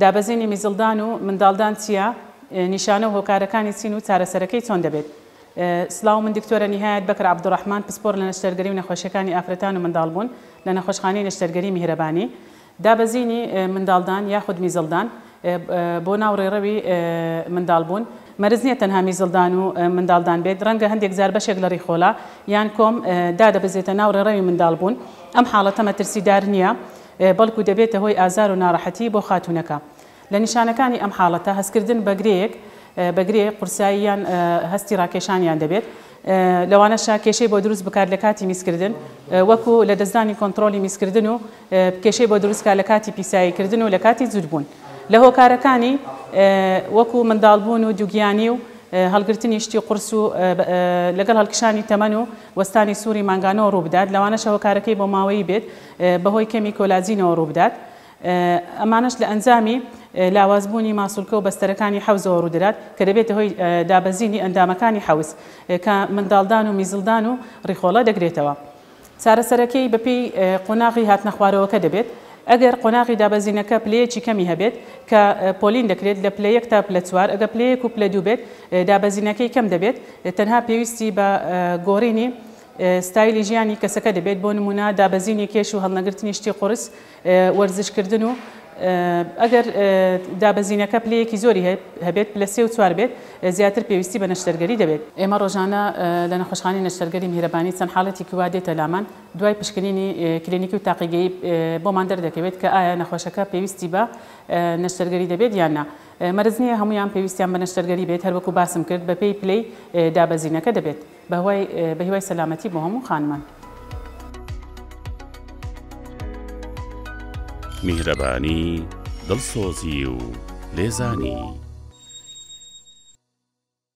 دابەزینی میزڵدان و منداڵدان چییە؟ نیشانە و هۆکارەکانی چین و چارەسەرەکەی چۆن دەبێت؟ سڵاو من دکتۆرە نیهایەت بەکر عەبدولڕەحمان پسپۆڕ لە نەشتەرگەری و نەخۆشیەکانی ئافرەتان و منداڵبوون لە نەخۆشخانەی نەشتەرگەری میهرەبانی. دابەزینی منداڵدان یاخود میزڵدان بۆ ناو ڕێڕەوی منداڵبوون مەرج نییە تەنها میزڵدان و منداڵدان بێت، ڕەنگە هەندێک جار بەشێک لە ڕیخۆڵە یان کۆم دادەبەزێتە ناو ڕێڕەوی منداڵبوون، ئەم حاڵەتە مەترسیدار نییە بەڵکو دەبێتە هۆی ئازار و ناڕەحەتی بۆ خاتوونەکە. لە نیشانەکانی ئەم حاڵەتە هەستکردن بە گرێیەک، بە گرێ، قورسایی یان هەستی ڕاکێشانیان دەبێت. لەوانەشە کێشەی بۆ دروست بکات لە کاتی میزکردن، وەکو لەدەستدانی کۆنتڕۆڵی میزکردن و کێشەی بۆ دروست کات لە کاتی پیساییکردن و لە کاتی جووتبوون. لە هۆکارەکانی وەکو منداڵبوون و دووگیانی و هەڵگرتنی شتی قورس و لەگەڵ هەڵکشانی تەمەن و وەستانی سوڕی مانگانەوە ڕووبدات، لەوانەشە هۆکارەکەی بۆماوەیی بێت بەهۆی کەمی کۆلاجینەوە ڕووبدات. ئەمانەش لە ئەنجامی لاوازبوونی ماسولکە و بەستەرەکانی حەوزەوە ڕوودەدات کە دەبێتە هۆی دابەزینی ئەندامەکانی حەوز کە منداڵدان و میزڵدان و ڕیخۆڵە دەگرێتەوە. چارەسەرەکەی بەپێی قۆناغی هاتنەخوارەوەکە دەبێت، ئەگەر قۆناغی دابەزینەکە پلەیەکی کەمی هەبێت کە پۆلین دەکرێت لە پلە یەک تا پلە چوار، ئەگەر پلە یەک و پلە دوو بێت دابەزینەکەی کەم دەبێت تەنها پێویستی بە گۆڕینی ستایلی ژیانی کەسەکە دەبێت، بۆ نموونە دابەزینی کێش و هەڵنەگرتنی شتی قورس، وەرزشکردن و ئەگەر دابەزینەکە پلەیەکی زۆری هەبێت پلە سێ و چوار بێت زیاتر پێویستی بە نەشتەرگەری دەبێت. ئێمە ڕۆژانە لە نەخۆشخانەی نەشتەرگەری میهرەبانی چەند حاڵەتێکی وا دێتە لامان دوای پشکنینی کلینیکی و تاقیگەیی بۆمان دەردەکەوێت کە ئایا نەخۆشەکە پێویستی بە نەشتەرگەری دەبێت یان نا. مەرج نییە هەموویان پێویستیان بە نەشتەرگەری بێت هەروەکو باسم کرد بەپێی پلەی دابەزینەکە دەبێت. بەهیوای سەلامەتی بۆ هەموو خانمان. میهرەبانی، دڵسۆزی و لێزانی.